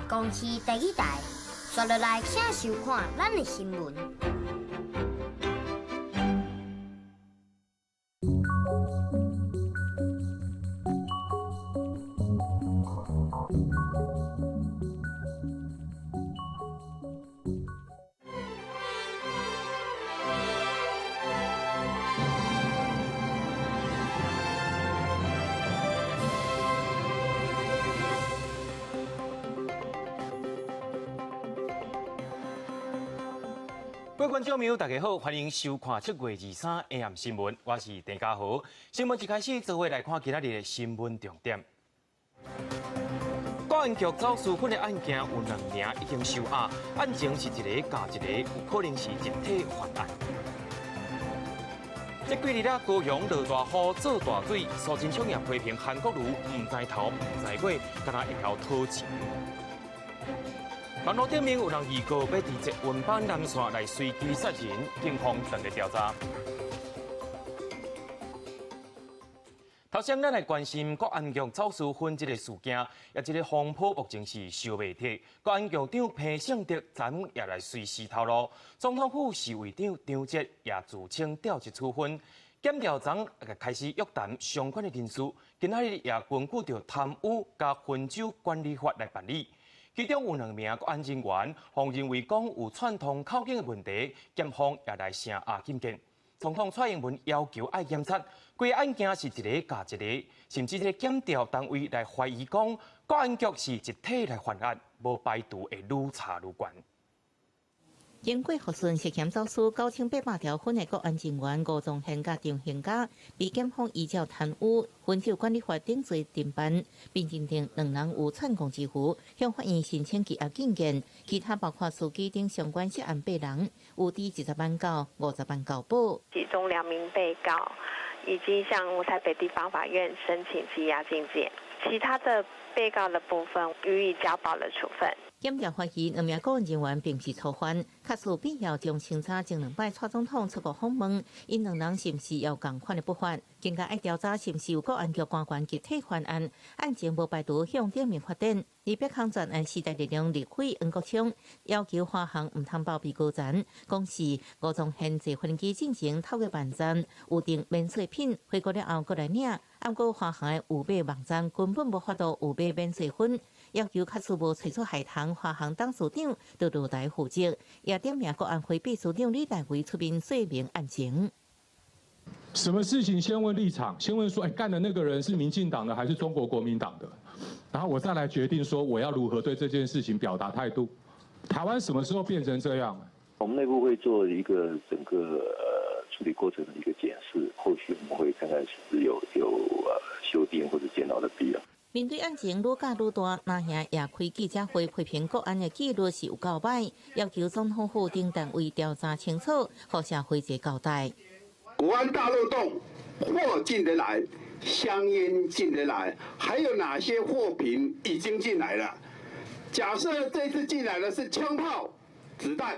公視第二台，刷落來請收看咱的新聞。各位觀眾朋友，大家好，歡迎收看7月23 AM 新聞，我是鄭家豪。新聞一開始，做伙來看今仔日的新聞重點。國安局走私粉的案件有兩名已經收押，案情是一个加一个，有可能是集體犯案。這幾日啊，高雄落大雨做大水，蘇貞昌也批評韓國瑜毋知頭毋知尾，敢若會曉討錢。網路頂面有人預告欲佇捷運板南線來隨機殺人，警方正咧調查。頭先，咱來關心國安局走私粉這个事件，也這个風波目前是燒袂退。國安局長彭勝德昨昏也來隨時透露，總統府侍衛長張哲也自稱調職處分，檢調長也開始約談相關的人士，今仔日也根據著貪污佮分酒管理法來辦理。其中有兩名國安人員，予認為講有串通口徑的問題，檢方也來聲押禁見。總統蔡英文要求愛檢查，規个案件是一个共一个，甚至這个檢調單位來懷疑講，國安局是集體來犯案，無排除會愈查愈懸。經過核順涉嫌走私9800條粉的國安人員吳宗憲佮張興嘉，被檢方依照貪污、分酒管理法等罪偵辦，並認定兩人有串供之虞，向法院申請羈押禁見。其他包括司機等相關涉案八人，有佇20萬到50萬交保。其中兩名被告已經向台北地方法院申請羈押禁見，其他的被告的部分予以交保的處分。檢調懷疑兩名國安人員並毋是初犯，確實有必要將清查前兩擺蔡總統出國訪問，𪜶兩人是毋是有仝款的不法，更加愛調查是毋是有國安局官員集體犯案，案情無排除向頂面發展。而別項專案時代力量立委黃國昌要求華航毋通包庇高層，講是吳宗憲坐飛機進前透過網站預訂免稅品，回國了後閣來領，毋過華航的預買網站根本無法度預買免稅粉。要求假使無揣出害蟲，華航董事長就落台負責，也點名國安會秘書長李大維出面說明案情。什麼事情先問立場，先問說，幹的那個人是民進黨的還是中國國民黨的，然後我再來決定說我要如何對這件事情表達態度。台灣什麼時候變成這樣？我們內部會做一個整個處理過程的一個檢視，後續我們會看看是不是有修訂或者檢討的必要。面對案情愈攪愈大，林兄也開記者會批評國安的紀律是有夠歹，要求總統府等單位調查清楚，予社會一個交代。國安大漏洞，貨進得來，香菸進得來，還有哪些貨品已經進來了？假設這次進來的是槍炮、子彈，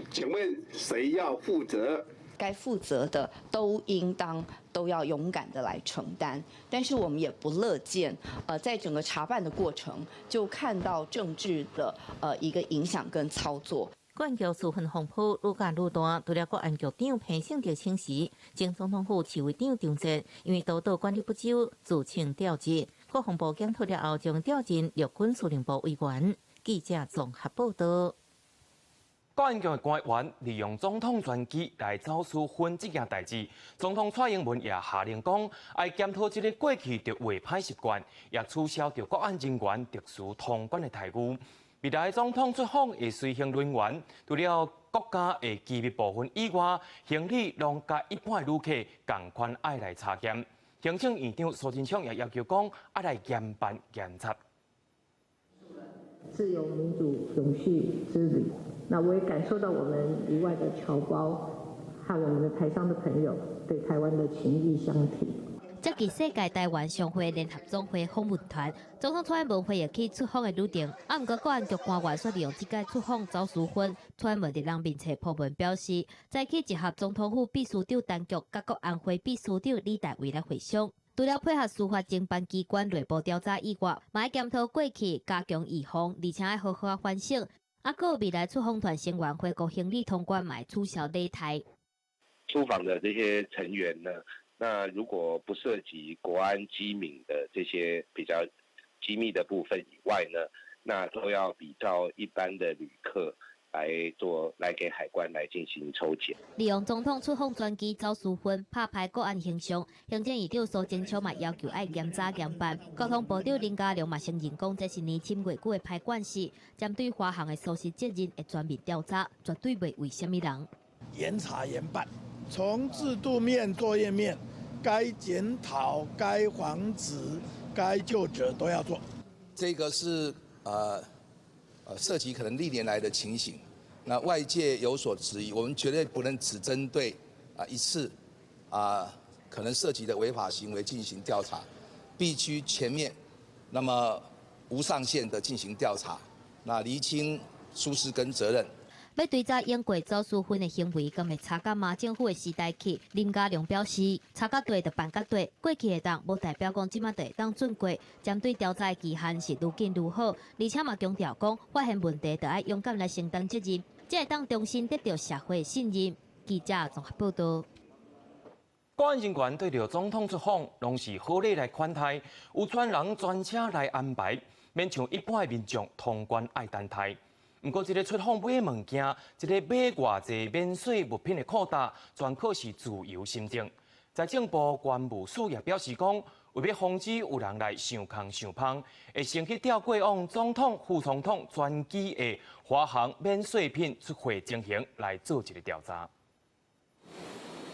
請問誰要負責？該負責的都應當都要勇敢的來承擔，但是我們也不樂見，在整個查辦的過程就看到政治的一個影響跟操作。國安局處分風波愈攪愈大，除了國安局長彭勝德請辭，前總統府侍衛長張哲因為督導管理不周，自請調職。國防部檢討了後，將調任陸軍司令部委員。記者綜合報道。國安局的官員利用總統專機來走私粉這件代誌，總統蔡英文也下令講，愛檢討這个過去著違歹習慣，也取消著國安人員特殊通關的待遇。未來總統出訪的隨行人員，除了國家的機密部分以外，行李攏佮一般的旅客仝款愛來查驗。行政院長蘇貞昌也要求講，愛來嚴辦嚴查。自由民主永續之旅，那我也感受到我們旅外的僑胞和我們的台商的朋友對台灣的情誼相挺。接近世界台灣商會聯合總會訪問團，總統蔡英文飛入去出訪的旅程，毋過國安局官員煞利用這擺出訪走私粉，蔡英文佇人面冊 po 文表示，早起集合總統府秘書長陳菊佮國安會秘書長李大維來會商。除了配合司法偵辦機關內部調查以外，嘛愛檢討過去加強預防，而且愛好好反省。啊，閣未來出訪團成員回國行李通關，嘛會取消禮待。出訪的這些成員呢，那如果不涉及國安機敏的這些比較機密的部分以外呢，那都要比照一般的旅客來做，來給海關來進行抽檢。利用總統出訪專機走私分，拍歹國安形象。行政院長蘇貞昌嘛要求愛嚴查嚴辦。交通部長林佳龍嘛承認講，這是年深月久的歹慣勢，針對華航的疏失責任會全面調查，絕對袂為啥物人。嚴查嚴辦，從制度面、作業面，該檢討、該防止、該究責都要做。這個是涉及可能歷年來的情形。那外界有所質疑，我們絕對不能只針對一次可能涉及的違法行為進行調查，必須全面，那麼無上限的進行調查，那釐清疏失跟責任。欲追查英國走私分的行為，敢會查到馬政府的時代去？林佳龍表示，查到對就辦到對，過去會當，無代表講這馬就會當準過。針對調查的期限是愈緊愈好，而且嘛強調講，發現問題就愛勇敢來承擔責任，才會當重新得到社會的信任。記者綜合報道。國安人員對著總統出訪，攏是好禮來款待，有專人專車來安排，免像一般的民眾通關愛等待。毋過，這个出訪買物件，這个買偌濟免稅物品的擴大，全靠是自由心證。財政部關務署也表示講，為欲防止有人來想空想芳，會先去調過往總統、副總統專機的華航免稅品出貨情形來做一个調查。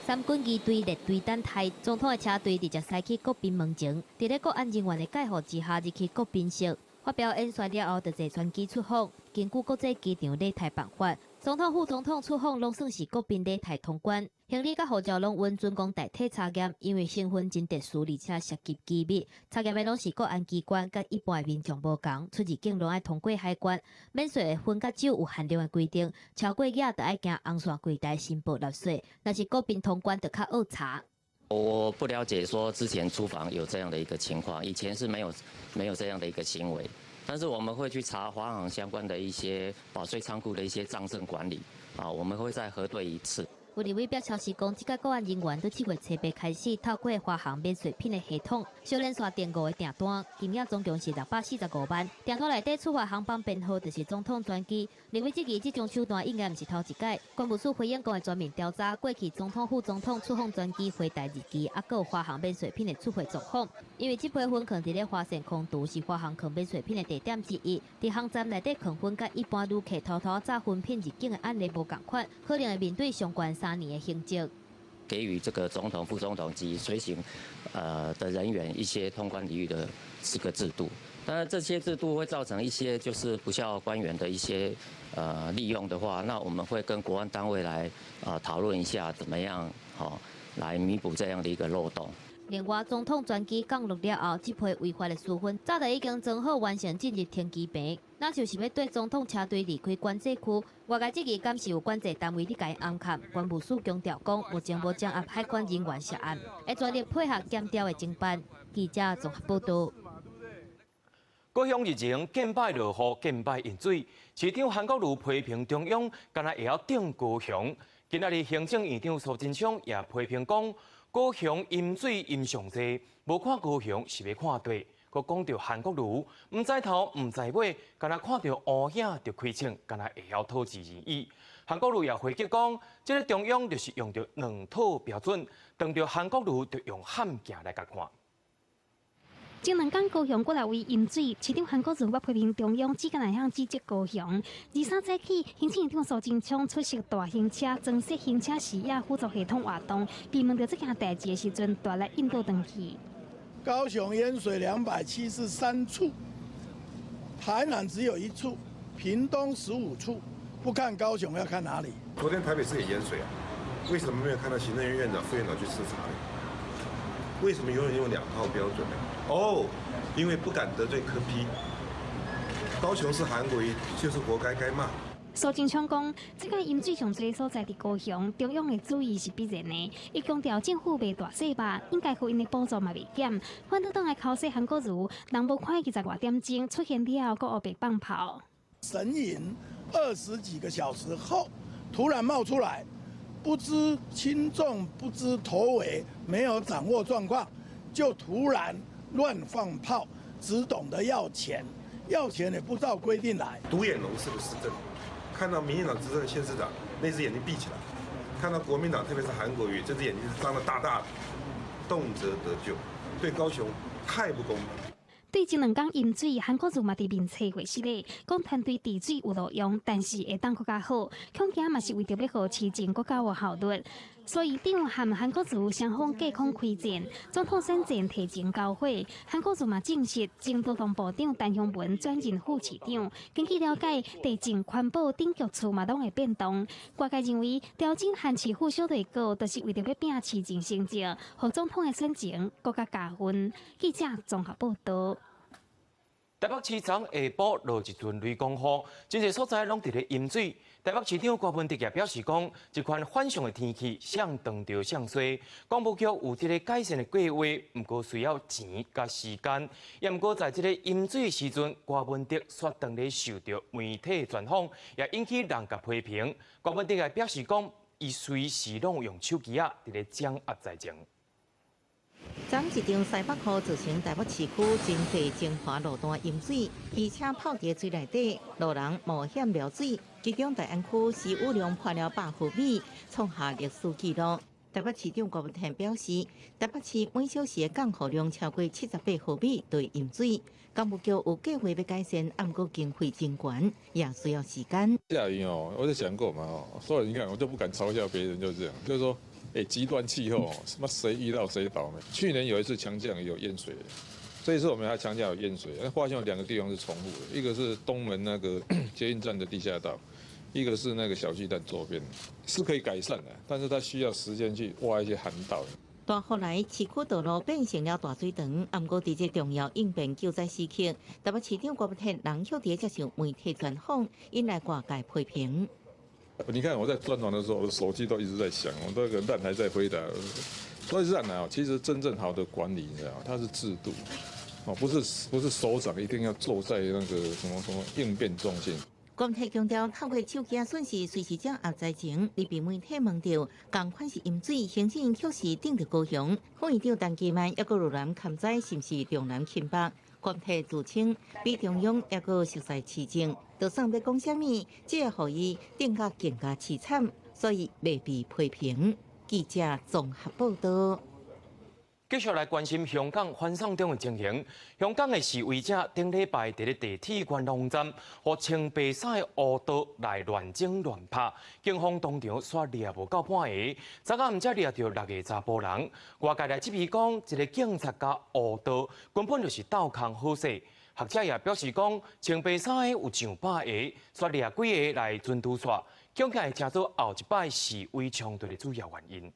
三軍儀隊列隊等待，總統的車隊直接駛去國賓門前，佇咧國安人員的戒護之下入去國賓室。發表演說了後，就坐專機出訪。根據國際機場禮待辦法，總統、副總統出訪攏算是國賓禮待通關，行李佮護照攏允准講代替查驗，因為身份真特殊，而且涉及機密。查驗的攏是國安機關，佮一般的民眾無仝，出入境攏愛通過海關。免稅的薰佮酒有限量的規定，超過額就愛行紅線櫃台申報納稅。若是國賓通關，就較惡查。我不了解說之前出訪有這樣的一個情況，以前是沒有這樣的一個行為，但是我們會去查華航相關的一些保稅倉庫的一些帳證管理，啊，我們會再核對一次。有立委表示講，這屆國安人員佇7月初八開始，透過華航免稅品的系統，小連續訂五个訂單，金額總共是645萬。訂單內底處罰航班編號就是總統專機。立委質疑這種手段應該毋是頭一擺。關務署回應講會全面調查過去總統、副總統出訪專機回台日期，抑閣有華航免稅品的出貨狀況。因為這批薰囥佇咧華盛空廚是華航囥免稅品的地點之一，佇航站內底囥薰佮一般旅客偷偷紮薰品入境的案例無仝款，可能會面對上懸3年的刑責。給予這個總統、副總統及隨行的人員一些通關禮遇的這個制度，當然這些制度會造成一些就是不肖官員的一些利用的話，那我們會跟國安單位來討論一下，怎麼樣好來彌補這樣的一個漏洞。另外，總統專機降落了後，這批違法的私薰早就已經裝好完成進入停機坪，那就是欲綴總統車隊離開管制區。外界質疑，敢是有管制單位佇共伊暗崁？關務署強調講，目前無掌握海關人員涉案，會全力配合檢調的偵辦。記者綜合報道。高雄日前見擺落雨，見擺淹水。市長韓國瑜批評中央，敢若會曉頂高雄。今仔日行政院長蘇貞昌也批評講，高雄淹水淹上濟，無看高雄是欲看佗。閣講著韓國瑜，毋知頭毋知尾，敢若看著烏影就開槍，敢若會曉討之而已。韓國瑜也回擊講，這个中央就是用著兩套標準，當著韓國瑜就用譀鏡來共看。前兩工高雄閣來位淹水，市長韓國瑜捌批評中央只敢會曉指責高雄。23早起，行政院長蘇貞昌出席大行車增設行車視野輔助系統活動，被問著這件代誌的時陣，大力應倒轉去。高雄淹水273處，台南只有一處，屏東15處，不看高雄要看哪裡？昨天台北市也淹水啊，為什麼沒有看到行政院院長、副院長去視察呢？為什麼永遠用兩套標準呢？哦，因為不敢得罪柯 P。高雄是韓國瑜，就是活該該罵。蘇貞昌講，這個淹水上濟所在佇高雄，中央的注意是必然的。伊強調政府袂大細肉，應該予𪜶的補助嘛袂減。反倒轉來剾洗韓國瑜，人無看20外點鐘出現了後，閣烏白放炮。神隱20幾個小時後，突然冒出來，不知輕重，不知頭尾，沒有掌握狀況，就突然亂放炮，只懂得要錢，要錢也不照規定來。獨眼龍式的施政。看到民進黨執政的縣市長，那隻眼睛閉起來；看到國民黨，特別是韓國瑜，這隻眼睛是張得大大的，動輒得咎，對高雄太不公平。對這兩工淹水，韓國瑜嘛佇面冊回釋咧，講團隊治水有路用，但是會當閣較好，恐驚嘛是為著欲予市政閣較有效率。所以長和韓國瑜雙方隔空開戰，總統選戰提前交火，韓國瑜嘛證實，前勞動部長陳雄文轉任副市長。根據了解，地政、環保等局處嘛攏會變動。外界認為調整韓市府小內閣，就是為著欲拼市政成績，予總統的選情閣較加分。記者綜合報導。台北市昨下晡落一陣雷公雨，真濟所在攏佇咧淹水。台北市長柯文哲也表示講，這款反常的天氣，誰當著誰衰。工務局有這个改善的計劃，毋過需要錢佮時間。也毋過在這个淹水的時陣，柯文哲煞當咧受著媒體專訪，也引起人共批評。柯文哲也表示講，伊隨時攏用手機仔佇咧掌握災情。昨一場西北雨造成台北市區真濟精華路段淹水，汽車泡佇水內底，路人冒險撩水。其中大安區時雨量破了100毫米，創下歷史紀錄。台北市長郭文天表示，台北市每小時的降雨量超過78毫米，對淹水。工務局有計劃欲改善，毋過經費真懸，也需要時間。下雨哦，我就講過嘛哦，所以你看我就不敢嘲笑別人，就是這樣，就是說。欸，極端氣候，什麼誰遇到誰倒霉。去年有一次強降雨有淹水，這一次我們還強降有淹水，那發現有兩個地方是重複的，一個是東門那個捷運站的地下道，一個是那個小巨蛋周邊，是可以改善的，但是它需要時間去挖一些涵道。大雨來，市區道路變成了大水塘。毋過，佇這重要應變救災時刻，台北市長郭文天人卻佇接受媒體專訪，引來外界批評。你看我在專訪的時候，我的手機都一直在響，我那個爛還在回答。所以這樣啊，其實真正好的管理，你知道，它是制度，哦，不是首長一定要坐在那個什麼什麼應變中心。郭文天強調，透過手機訊息隨時掌握災情。伊被媒體問著，仝款是淹水，行政院卻是頂著高雄，副院長陳其邁抑閣呂南勘災，是毋是重南輕北？郭文天自稱比中央抑閣熟悉市政，就算欲講啥物，這會予伊定甲更加淒慘，所以袂被批評。記者綜合報導。繼續來關心香港反送中的情形。香港的示威者頂禮拜佇咧地鐵元朗站，予穿白衫的烏道來亂整亂拍，警方當場煞掠無夠半个，昨暗才掠著六个查埔人。外界來質疑講，這个警察佮烏道根本就是鬥空好勢。學者也表示講，穿白衫的有上百个，煞掠幾个來準拄煞，恐驚會成做後一擺示威衝突的主要原因。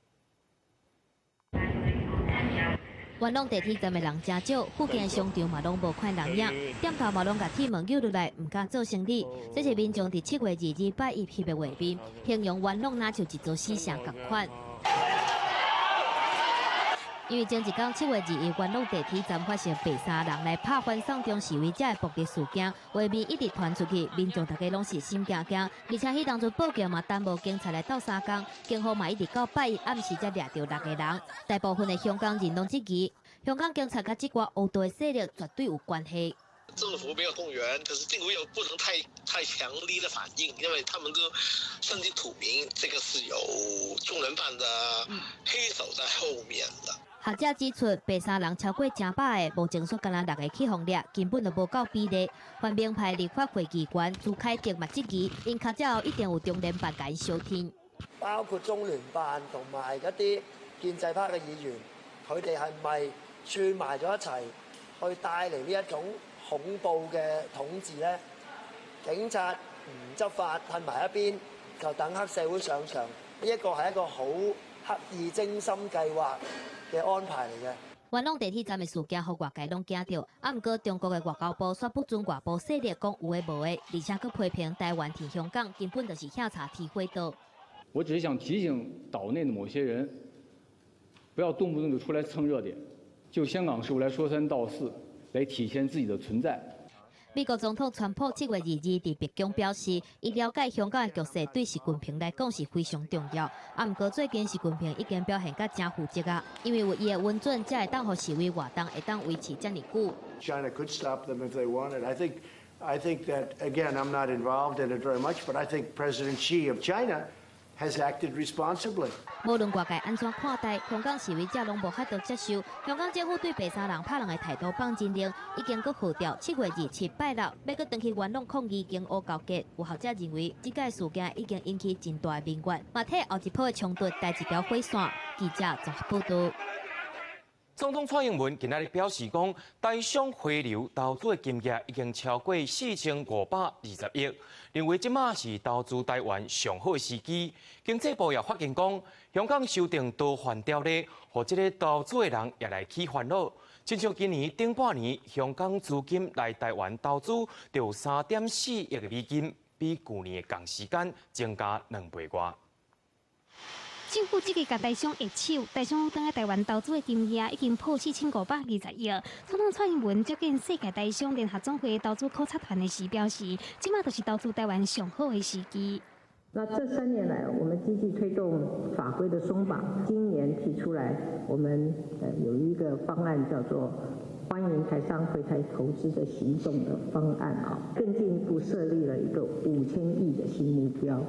元朗地鐵站的人誠少，附近的商場嘛攏無看人影，店頭嘛攏共鐵門扭落來，毋敢做生意。這是民眾佇7月22拜一翕的畫面，形容元朗若像一座死城仝款。因為前一工7月21，元朗地鐵站發生白衫人來拍反送中示威者的暴力事件，畫面一直傳出去，民眾大家攏是心驚驚。而且彼當陣報警嘛，耽誤警察來鬥相共，警方嘛一直到拜一暗時才掠著六个人。大部分的香港人攏質疑，香港警察佮這掛烏道的勢力絕對有關係。政府沒有動員，可是政府又不能太強力的反應，因為他們都心知肚明，這個是有中聯辦的黑手在後面的。學者指出，白衫人超過成百个，目前煞干焦六个去予掠，根本就無夠比例。泛民派立法會議員朱凱迪嘛質疑，𪜶跤脊後一定有中聯辦共𪜶相挺。包括中聯辦同埋一啲建制派嘅議員，佢哋係咪串埋咗一齊去帶嚟呢一種恐怖嘅統治呢？警察唔執法，褪埋一邊，就等黑社會上場，呢一個係一個好刻意精心計劃嘅安排嚟嘅。元朗地鐵站的事件，予外界攏驚著。啊，毋過中國的外交部煞不准外部勢力講有的無的，而且閣批評台灣佇香港根本就是遐柴天火刀。我只是想提醒島內的某些人，不要動不動就出來蹭熱點，就香港事務來說三道四，來體現自己的存在。美國總統川普7月22佇白宮表示，伊了解香港的局勢對習近平來講是非常重要。啊，毋過最近習近平已經表現甲誠負責啊，因為有伊的允准，才會當予示威活動會當維持遮爾久。 China could stop them if they wanted. I think that again, I'm not involved in it very much, but I think President Xi of China has acted responsibly. 無論外界按怎看待，香港示威者攏無法度接受。香港政府對白衫人拍人的態度放真冷，已經閣號召7月27拜六欲閣轉去元朗抗議，經烏勾結。有學者認為，這擺事件已經引起真大的民怨，嘛替後一波的衝突帶一條火線。記者綜合報導。總統蔡英文今仔日表示講，台商回流投資的金額已經超過4520億，認為這馬是投資台灣上好的時機。經濟部也發現講，香港修訂逃犯條例，予這个投資的人也來起煩惱。親像今年頂半年，香港資金來台灣投資就有3.4億的美金，比舊年的仝時間增加2倍外。政府積極共台商握手，台商轉來台灣投資的金額已經破4520億。總統蔡英文接見世界台商聯合總會投資考察團的時表示，這馬就是投資台灣上好的時機。那這3年來，我們積極推動法規的鬆綁。今年提出來，我們有一個方案叫做歡迎台商回台投資的行動的方案啊，更進一步設立了一個5000億的新目標。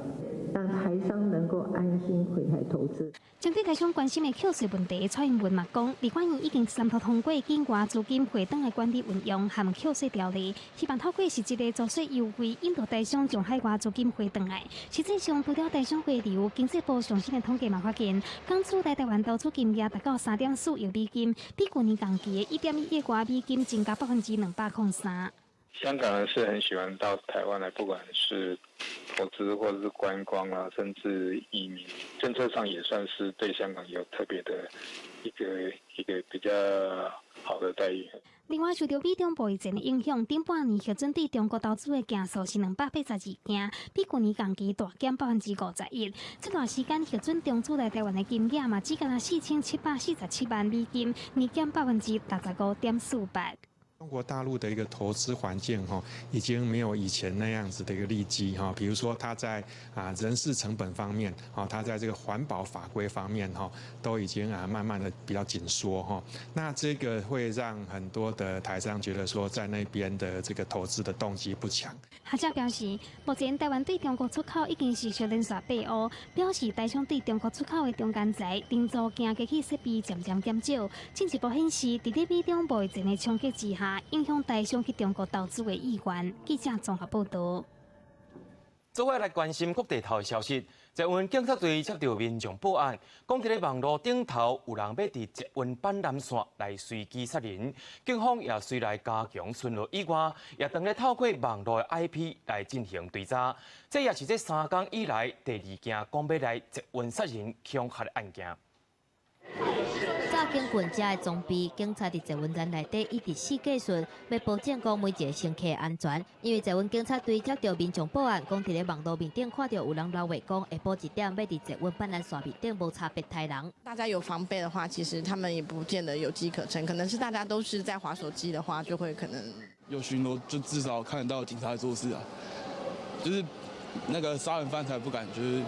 讓台商能夠安心回台投資。針對台商關心的扣稅問題，蔡英文嘛講，立法院已經三讀通過境外資金匯轉的管理運用和扣稅條例，希望透過實質的租稅優惠，引導台商將海外資金匯轉來。實際上，除了台商回流，經濟部上新的統計嘛發現，港資來台灣投資金額達到3.4億美金，比舊年同期的1.1億外美金增加203%。香港人是很喜歡到台灣來，不管是投資或者是觀光啊，甚至移民，政策上也算是對香港有特別的一個比較好的待遇。另外，受著美中貿易戰的影響，頂半年核准對中國投資的件數是282件，比舊年同期大減51%。這段時間核准中資來台灣的金額嘛，只干焦4747萬美金，年減65.48%。中國大陸的一個投資環境哈，已經沒有以前那樣子的一個利基哈。比如說，它在人事成本方面，啊，它在這個環保法規方面哈，都已經慢慢的比較緊縮哈。那這個會讓很多的台商覺得說，在那邊的這個投資的動機不強。學者表示，目前台灣對中國出口已經是小連續八烏，表示台商對中國出口的中間材、零組件機器設備漸漸減少。進一步顯示，佇咧美中貿易戰的衝擊之下，影響台商去中國投資的意願。記者綜合報導。做伙來關心國際頭的消息，捷運警察隊接著民眾報案，講佇咧網路頂頭有人欲佇捷運板南線來隨機殺人，警方也隨來加強巡邏以外，也當咧透過網路的 IP 來進行追查。這也是這3工以來第二件講欲來捷運殺人恐嚇的案件。早警棍遮的裝備，警察佇捷運站內底一直四界巡，欲保證講每一个乘客安全。因為捷運警察隊接著民眾報案，講佇咧網路面頂看著有人留話講，下晡1點欲佇捷運板南線面頂無差別刣人。大家有防備的話，其實他們也不見得有機可乘。可能是大家都是在滑手機的話，就會可能有巡邏，就至少看得到警察在做事啊。就是那個殺人犯才不敢，就是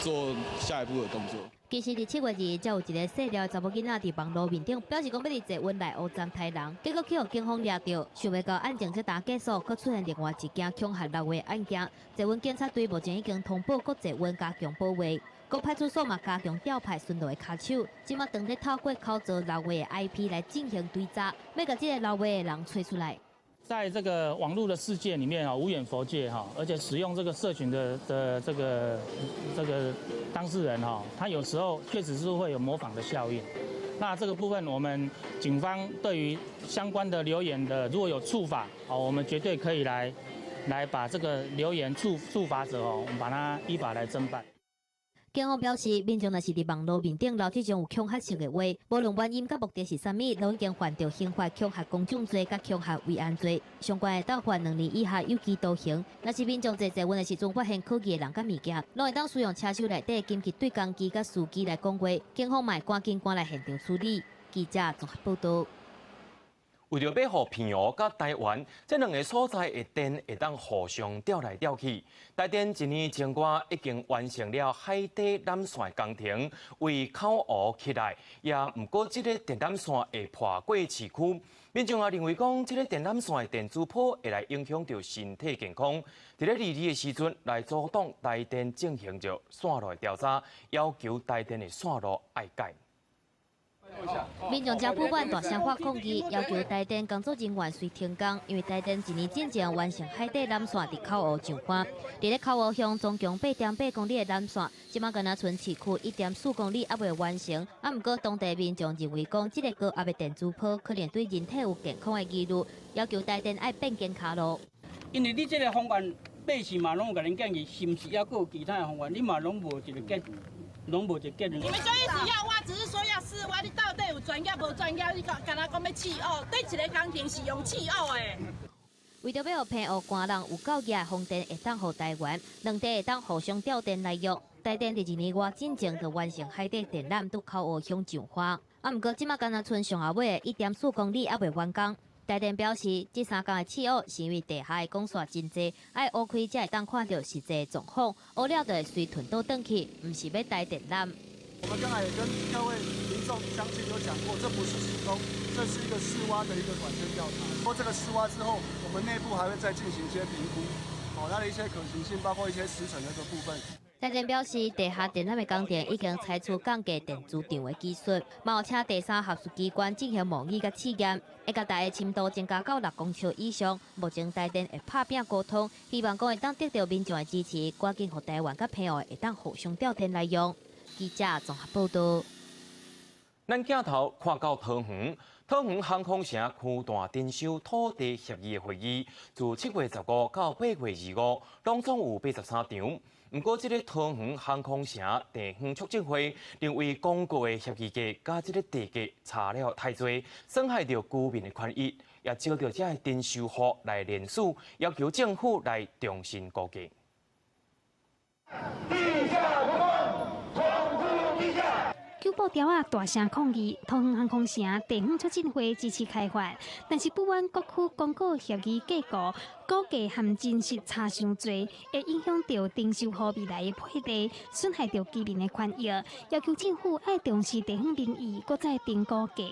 做下一步的動作。其實，佇7月2日，才有一个細粒查某囡仔佇網路面頂表示講欲佇捷運內烏站刣人，結果去予警方掠著。想袂到案情這焦結束，閣出現另外一件恐嚇留話案件。捷運警察隊目前已經通報各捷運加強保衛，各派出所嘛加強調派巡邏的跤手，這馬當咧透過口座留話的 IP 來進行追查，欲共這个留話的人揣出來。在這個網路的世界裡面啊，無遠弗屆哈，而且使用這個社群的這個當事人哈，他有時候確實是會有模仿的效應。那這個部分，我們警方對於相關的留言的，如果有觸法哦，我們絕對可以來把這個留言觸法者哦，我們把他依法來偵辦。警方表示，民眾若是佇網路面頂留這種有恐嚇性的話，無論原因佮目的是啥物，攏已經犯著刑法恐嚇公眾罪佮恐嚇慰安罪，上懸會當判2年以下有期徒刑。若是民眾坐捷運的時陣發現可疑的人佮物件，攏會當使用車手內底緊急對講機佮司機來講話，警方嘛會趕緊趕來現場處理。記者綜合報導。為著欲予澎湖佮台灣這兩个所在的電會當互相調來調去，台電一年前外已經完成了海底纜線工程，為口湖起來，也毋過這个電纜線會破過市區，民眾也認為講，這个電纜線的電磁波會來影響著身體健康。佇咧二二的時陣來阻擋台電進行著線路的調查，要求台電的線路愛改。民眾誠不滿大聲發抗議，要求台電工作人員隨停工，因為台電一年進前完成海底纜線佇口湖上岸，佇咧口湖鄉總共8.8公里的纜線，這馬干焦賰市區1.4公里猶未完成。啊，毋過當地民眾認為講，這个高壓的電磁波可能對人體有健康的疑慮，要求台電愛變更跤路。因為你這个方案，百姓嘛攏有共恁建議，是毋是猶閣有其他的方案？你嘛攏無一个結。攏無一個結論。你們就一直要挖，只是說要試挖，你到底有專業無專業？你講敢若講欲試挖，對一个工程是用試挖的。為著欲予澎湖官人有夠額的風電會當予台灣，兩地會當互相調電來用。台電佇一年外進前就完成海底電纜佇口湖鄉上岸，啊，毋過這馬干焦賰上後尾的1.4公里猶未完工。台電表示，這三工的試挖是因為地下的管線真濟，愛挖開才會當看著實際狀況，挖了就會隨囤倒轉去，毋是欲台電纜。我們剛才也跟各位民眾鄉親有講過，這不是施工，這是一個試挖的一個管線調查。過這個試挖之後，我們內部還會再進行一些評估，哦，它的一些可行性，包括一些時程的一個部分。台電表示，地下電纜的工程已經採取降低電磁場的技術，嘛有請第三學術機關進行模擬佮試驗，會共大的深度增加到6公尺以上。目前台電會拍拚溝通，希望講會當得到民眾的支持，趕緊予台灣佮澎湖會當互相調電來用。記者綜合報導。咱鏡頭看到桃園，桃園航空城區段徵收土地協議的會議，自7月15到8月25，攏總有83場。毋過，這个桃園航空城地方促進會認為公告的協議價佮這个地價差了太濟，損害著居民的權益，也招著遮的徵收戶來聯署，要求政府來重新估價。地價不公，重估地價。九步雕仔大聲抗議，桃園航空城地方促進會支持開發，但是不滿各區公告協議結果，估價和真實差傷濟，會影響著徵收戶未來的配地，損害著居民的權益，要求政府愛重視地方民意，閣再評估價。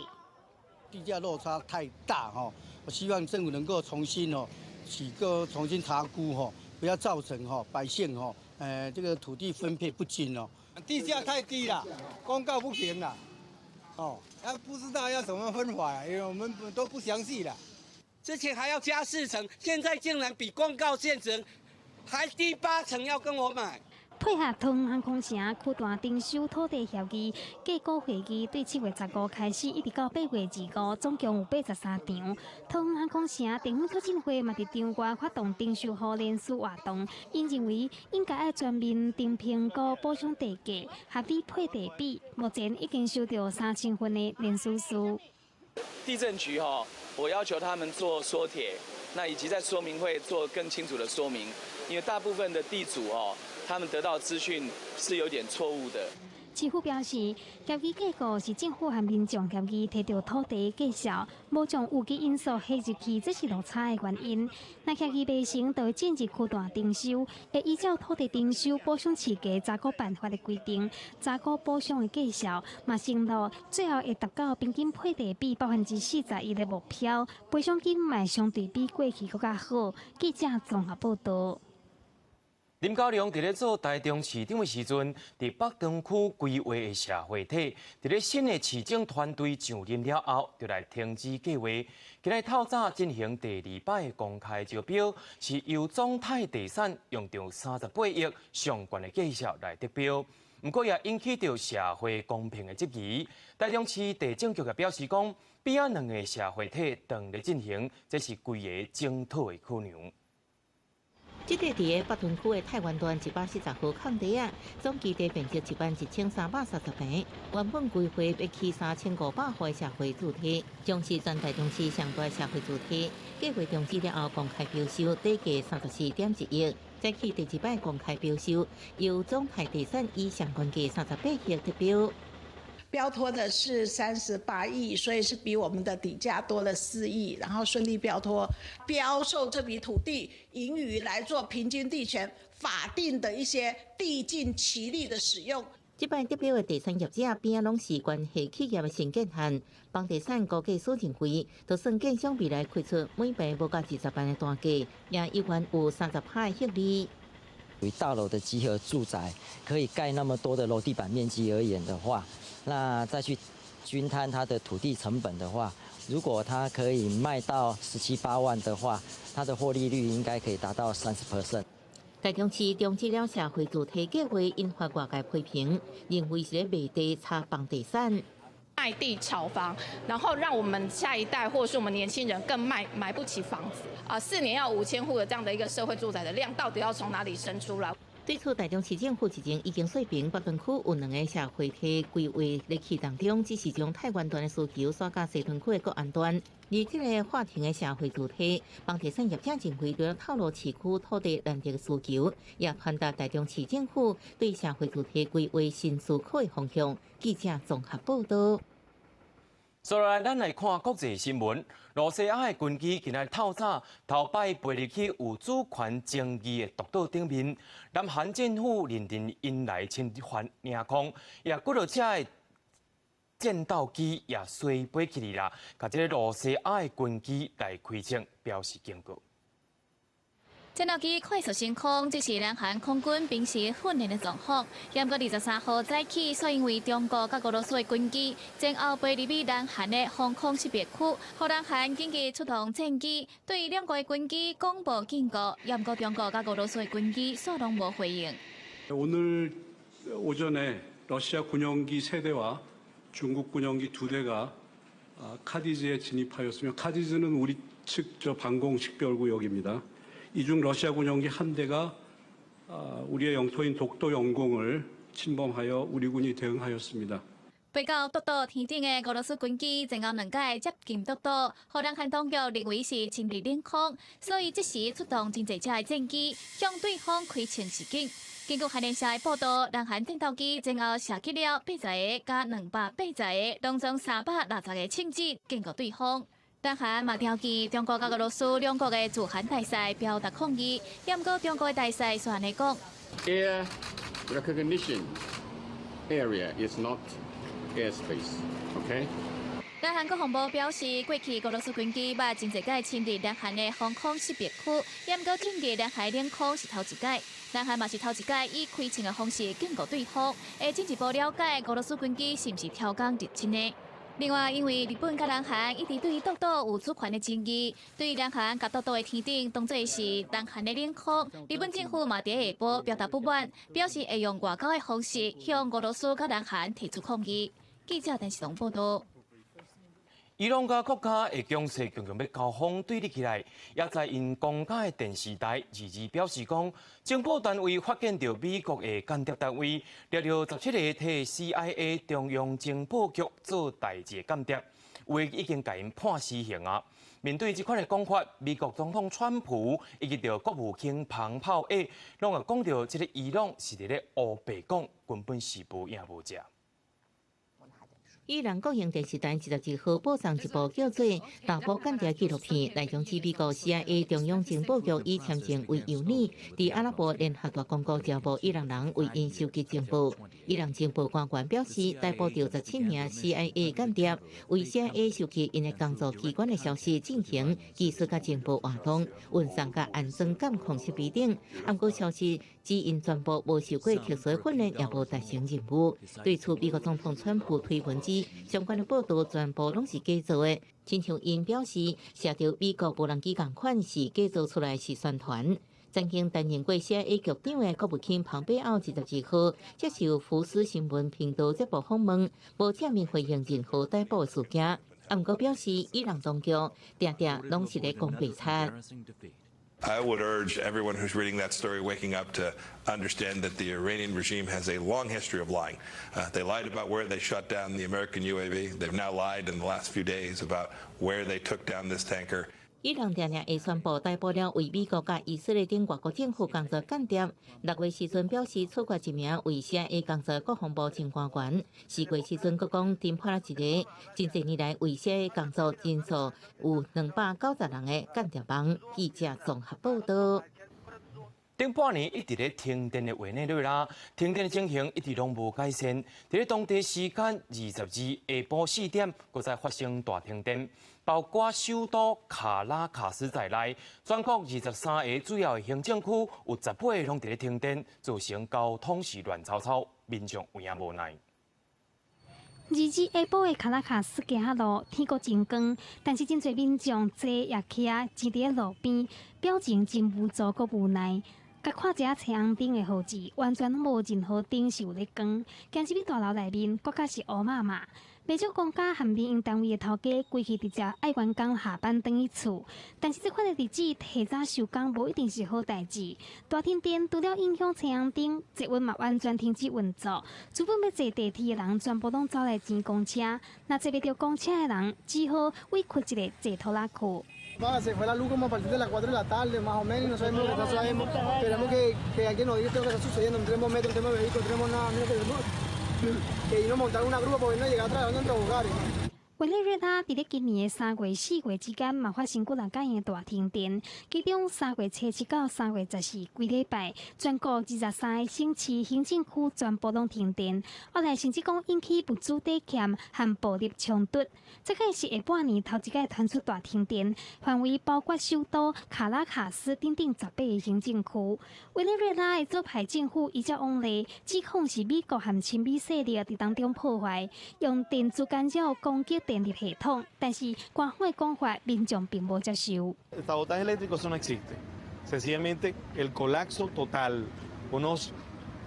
地價落差太大吼，我希望政府能夠重新哦，起個重新查估吼，不要造成吼百姓吼，這個土地分配不均哦。地價太低了，公告不平了，哦，不知道要怎麼分法，因為我們都不詳細了。之前還要加4成，現在竟然比公告現成還低8成，要跟我買。配合桃園航空城區段徵收土地協議，價估會議對7月15開始，一直到8月25，總共有83場。桃園航空城地方促進會嘛佇場外發動徵收戶聯署活動，𪜶認為應該愛全面重評估補償地價，合理配地比。目前已經收到3000份的聯署書。地政局哈，我要求他們做說帖，那以及在說明會做更清楚的說明，因為大部分的地主哦，他們得到資訊是有點錯誤的。市府表示，協議結果是政府和民眾協議提著土地價數，無將有機因素加入去，這是落差的原因。若協議未成，就會進入區段徵收，會依照土地徵收補償市價查估辦法的規定，查估補償的價數，嘛承諾最後會達到平均配地比41%的目標，賠償金嘛相對比過去閣較好。記者綜合報導。林佳龍佇咧做台中市長的時陣，佇北屯區規劃的社會體，佇咧新的市政團隊上任了後，就來停止計劃。今日透早進行第二擺的公開招標，是由中泰地產用著38億上懸的價數來得標。毋過也引起著社會公平的質疑。台中市地政局也表示講，邊仔兩个社會體當咧進行，這是規个檢討的考量。這塊佇北屯區的泰源段140號空地仔，總基地面積11,330坪，原本規劃欲起3,500戶的社會住宅，將是全台中市上大社會住宅。計劃終止了後，公開標售，底價34.1億。早起第二擺公開標售，由中泰地產以上懸價38億得標。標託的是38億，所以是比我們的底價多了4億，然後順利標託，標售這筆土地盈餘來做平均地權法定的一些地盡其利的使用。這擺得標的地產業者邊仔攏是關係企業的新建案，房地產估計師認為，就算建商未來開出每坪無到20萬的單價，也依然有30%的獲利。以大樓的集合住宅可以蓋那麼多的樓地板面積而言的話，那再去均攤它的土地成本的話，如果它可以賣到十七八萬的話，它的獲利率應該可以達到30%。台中市終止了社會住宅計劃，引發外界批評，認為是咧賣地炒房地產。賣地炒房，然後讓我們下一代或是我們年輕人更買不起房子啊！4年要5000戶的這樣的一個社會住宅的量，到底要從哪裡生出來？對此，台中市政府日前已經說明，北屯區有兩个社會宅規劃咧去當中，只是將泰源段的需求徙到西屯區的國安段。而這个劃停的社會住宅，房地產業者認為，除了透露市區土地難得的需求，也傳達台中市政府對社會住宅規劃新思考的方向。記者綜合報導。接落來，咱來看國際新聞。羅西亞的軍機今仔透早頭擺飛入去有主權爭議的獨島頂面，南韓政府認定𪜶來侵犯領空，也幾落架的戰鬥機也隨飛起去啦，共這个羅西亞的軍機來開槍，表示警告。戰鬥機快速升空，這是南韓空軍平時訓練的狀況。毋過23號早起，煞因為中國佮俄羅斯的軍機前後飛入去南韓的防空識別區，予南韓緊急出動戰機，對兩國的軍機廣播警告。毋過中國佮俄羅斯的軍機煞攏無回應。 오늘 오전에 러시아 군용기 세 대와 중국 군용기 두 대가 카디즈에 진입하였으며 카디즈는 우리 측 저 방공 식별구역입니다. 이 중 러시아 군용기 한 대가 우리의 영토인 독도 영공을 침범하여 우리 군이 대응하였습니다. 飛到獨島天頂的俄羅斯軍機，前後兩擺接近獨島，予南韓當局認為是侵入領空，所以這時出動真濟架的戰機向對方開槍示警。根據韓聯社的報道，南韓戰鬥機前後射擊了80個佮280個，攏總360個槍擊，警告對方。南韓嘛調記中國佮俄羅斯兩國的駐韓大使表達抗議，毋過中國的大使煞按呢講：Air recognition area is not airspace. OK。南韓國防部表示，過去俄羅斯軍機捌真濟擺侵入南韓的防空識別區，毋過進入南海領空是頭一擺。南韓嘛是頭一擺以開槍的方式警告對方，會進一步了解俄羅斯軍機是毋是超工入侵的。另外，因為日本佮南韓一直對獨島有主權的爭議，對南韓共獨島的天頂當做是南韓的領空，日本政府嘛佇下晡表達不滿，表示會用外交的方式向俄羅斯佮南韓提出抗議。記者陳世龍報道。伊朗佮國家的局勢強強欲交鋒對立起來，也在𪜶公家的電視台二二表示講，情報單位發現著美國的間諜單位，掠著17個替 CIA 中央情報局做代誌的間諜，有的已經共𪜶判死刑啊。面對這款的講法，美國總統川普以及著國務卿蓬佩奧，攏會講著這个伊朗是佇咧烏白講，根本是無影無跡。伊朗國營電視台22號播送一部叫做《大埔間諜紀錄片》，內容指美國 CIA 中央情報局以簽證為誘饵，佇阿拉伯聯合大公國招募伊朗人為𪜶收集情報。伊朗情報官員表示，逮捕著17名 CIA 間諜，為 CIA 收集𪜶的工作機關的消息進行技術佮情報活動，運送佮安裝監控設備等。毋過消息指𪜶全部無受過特殊訓練，也無達成任務。對此，美國總統川普推文指，相關的報道全部攏是假造的，親像𪜶表示，射著美國無人機仝款是假造出來是宣傳。曾經擔任過 CIA 局長的國務卿蓬佩奧22號接受福斯新聞頻道節目訪問，無正面回應任何逮捕的事件。毋過表示，伊朗當局定定攏是咧講白賊。I would urge everyone who's reading that story, waking up to understand that the Iranian regime has a long history of lying. They lied about where they shot down the American UAV. They've now lied in the last few days about where they took down this tanker. 伊朗定定會宣布逮捕了為美國佮以色列等外國政府工作間諜。6月時陣表示處決一名為 CIA 工作國防部前官員。4月時陣閣講偵破了一个真濟年來為 CIA 工作人數有290人的間諜網。記者綜合報導。頂半年一直咧停電的委內瑞拉，停電的情形一直攏無改善。佇咧當地時間22下晡4點，閣再發生大停電，包括首都卡拉卡斯在內，全國23个主要的行政區有18个攏佇咧停電，造成交通是亂糟糟，民眾有影無奈。22下晡的卡拉卡斯街仔路，天閣真光，但是真濟民眾坐也徛站佇咧路邊，表情真無助閣無奈。共看一下青紅燈的號誌，完全攏無任何燈是有咧光。行入去大樓內面，閣較是烏麻麻。袂少公家和民營單位的頭家，規氣直接愛員工下班轉去厝。但是這款的日子提早收工，無一定是好代誌。大停電除了影響青紅燈，捷運嘛完全停止運作。原本欲坐地鐵的人，全部攏走來錢公車。若坐袂著公車的人，只好委屈一下坐拖拉庫。 Se fue la luz como a partir de las 4 de la tarde, más o menos, y no sabemos lo que está sucediendo. Queremos que alguien nos diga qué es lo que está sucediendo. No tenemos metro, no tenemos vehículo, no tenemos nada. Mira, que irnos a montar una grúa porque no llegar a trabajar en nuestros hogares. 委內瑞拉佇咧今年的3月、4月之間嘛發生幾若擺的大停電，其中3月初7到3月14規禮拜，全國23个省市行政區全部攏停電，後來甚至講引起物資短缺和暴力衝突。這個是下半年頭一擺傳出大停電，範圍包括首都卡拉卡斯等等18个行政區。委內瑞拉的左派政府依照往例指控是美國和親美勢力佇當中破壞，用電子干擾攻擊電力系統，但是官方的講法，民眾並無接受。 El sabotaje eléctrico, eso no existe. Sencillamente el colapso total, unos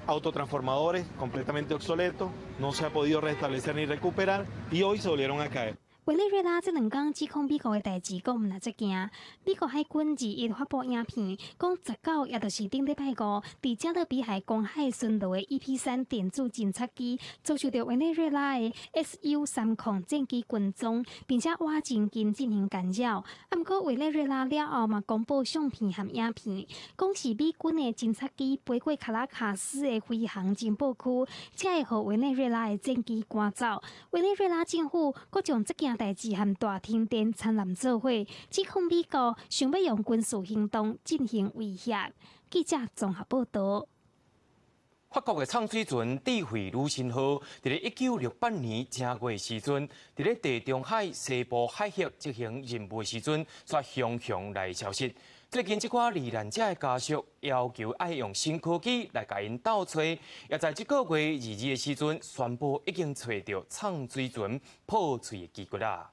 autotransformadores completamente obsoletos, no se ha podido restablecer ni recuperar y hoy se volvieron a caer. 委內瑞拉這兩工指控美國的代誌，閣毋若遮驚。美國海軍21發布影片，講19，也就是頂禮拜五，佇加勒比海公海巡邏的 EP-3電子偵察機，遭受著委內瑞拉的 SU-30戰機跟蹤，並且倚真近進行干擾。啊，毋過委內瑞拉了後嘛公布相片和影片，講是美軍的偵察機飛過卡拉卡斯的飛航情報區，才會予委內瑞拉的戰機趕走。委內瑞拉政府閣將這件代誌和大停電摻雜做伙，指控美國想欲用軍事行動進行威脅。記者綜合報導。法國的藏水船智慧女神號，佇咧1968年正月時陣，佇咧地中海西部海域執行任務的時陣，煞雄雄來消失。最近這寡罹難者的家屬要求愛用新科技來共𪜶鬥揣，也在這個月22的時陣宣布已經揣著藏水船破碎的機骨啦。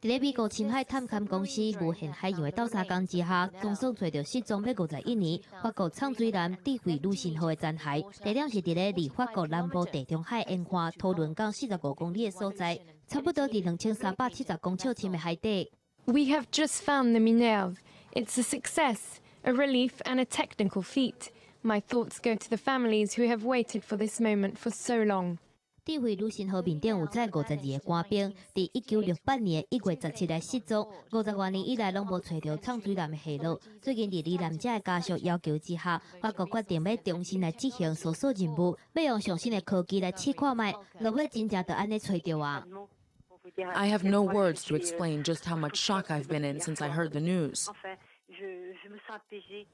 佇咧美國深海探勘公司無限海洋的鬥相共之下，總算揣著失蹤欲51年法國藏水艦智慧女神號的殘骸。地點是佇咧離法國南部地中海沿岸托倫港45公里的所在，差不多佇2370公尺深的海底。 We have just found the Minerve. It's a success, a relief, and a technical feat. My thoughts go to the families who have waited for this moment for so long. 智慧女神號面頂有載52个官兵，佇1968年1月17日失蹤，50外年以來攏無揣著藏水艦的下落。最近佇罹難者的家屬要求之下，法國決定欲重新來執行搜索任務，欲用上新的科技來試看覓，落尾真正就按呢揣著啊！ I have no words to explain just how much shock I've been in since I heard the news.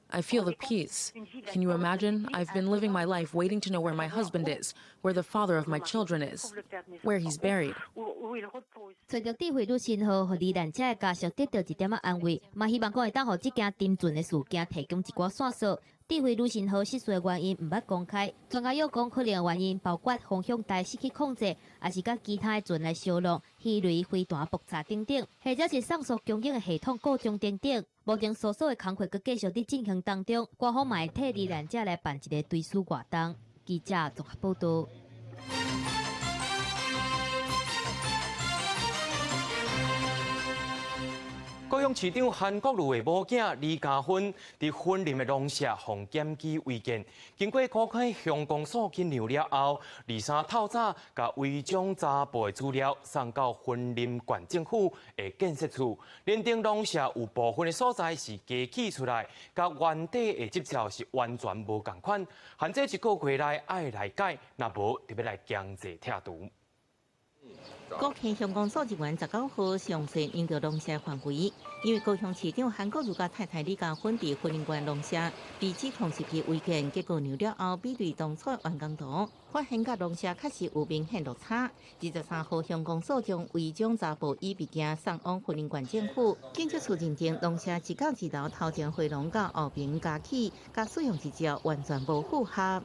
I feel the peace. Can you imagine? I've been living my life waiting to know where my husband is, where the father of my children is, where he's buried. 揣著智慧女神號，予罹難者的家屬得到一點仔安慰，嘛希望講會當予這件沉船的事件提供一寡線索。智慧女神號失事的原因毋捌公開，專家又講可能的原因包括方向台失去控制，抑是佮其他的船來相撞、魚雷飛彈爆炸等等，或者是送束供應的系統故障等等。目前搜索的工作閣繼續佇進行當中，官方嘛會替罹難者來辦一個追思活動。記者綜合報導。國高雄市長韓國瑜的某囝李嘉芬佇雲林的農舍予檢舉違建，經過高開鄉公所檢量了後，23透早共違章查埔的資料送到雲林縣政府的建設處，認定農舍有部分的所在是加起出來，佮原底的執照是完全無仝款，限制一個月內愛來改，若無就欲來強制拆除。高坑鄉公所人員19號詳細量著農舍範圍，因為高雄市長韓國瑜佮太太李嘉芬佇雲林縣農舍被指控涉及違建，結果量了後比對當初完工圖，發現佮農舍確實有明顯落差。23號鄉公所將違章查埔以物件送往雲林縣政府，建築處認定農舍一到二樓頭前回廊佮後邊加起，佮使用執照完全無符合。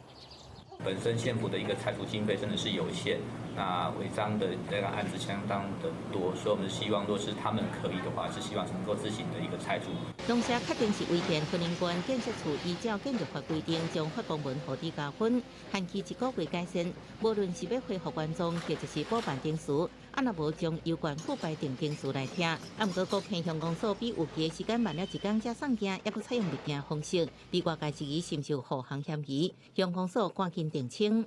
本身縣府的一個拆除經費真的是有限，那違章的這個案子相當的多，所以我們希望若是他們可以的話，是希望能夠自行的一個拆除。農舍確定是違建，雲林縣建設處依照建築法規定，將發公文予李嘉芬，限期一個月改善。無論是欲恢復原狀，或者是補辦程序，啊若無將由縣府排定程序來拆。啊，毋過高坑鄉公所比預期的時間慢了一工才送件，猶閣採用密件方式，被外界質疑是毋是有護航嫌疑。鄉公所趕緊澄清。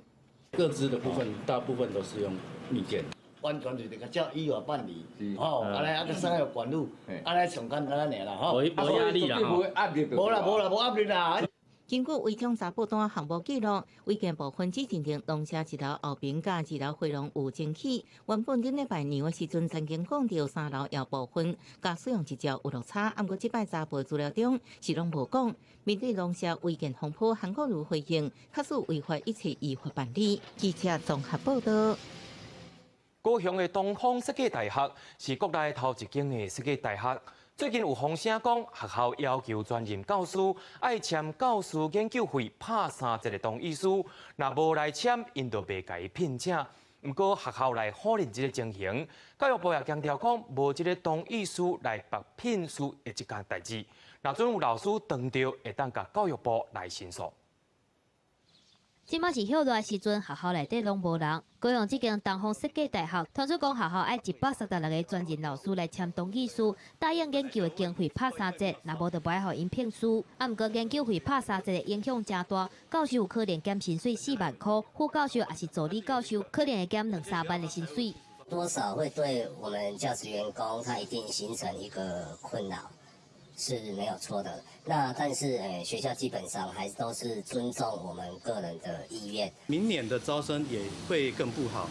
個資的部分，大部分都是用密件。完全就是照依法辦理，吼，按呢啊，閣送去縣府，按呢上簡單爾啦，吼。無壓力啦，無啦無啦無壓力啦。根據違章查埔單項目記錄，違建部分只認定農舍一樓後邊佮二樓回廊有爭起。原本頂禮拜量的時陣曾經講著三樓有部分佮使用執照有落差，毋過這擺查埔資料中是攏無講。面對農舍違建風波，韓國瑜回應，確實違法一切依法辦理。記者綜合報道。高雄的東方設計大學是國內頭一間的設計大學。最近有風聲講，學校要求專任教師愛簽教師研究費拍三折的同意書，若無來簽，𪜶就袂共伊聘請。毋過學校來否認這个情形，教育部也強調講，無這个同意書來縛聘書的這件代誌。若準有老師當著，會當共教育部來申訴。這馬是歇熱的時陣，學校內底攏無人。高雄這間東方設計大學，傳出講學校愛136個專任老師來簽同意書，答應研究的經費拍三折，若無就無愛予𪜶聘書。啊，毋過研究費拍三折的影響誠大，教授有可能減薪水4萬箍，副教授抑是助理教授可能會減兩三萬的薪水。多少會對我們教職員工，他一定形成一個困擾。是沒有錯的，那但是誒，學校基本上還是都是尊重我們個人的意願。明年的招生也會更不好，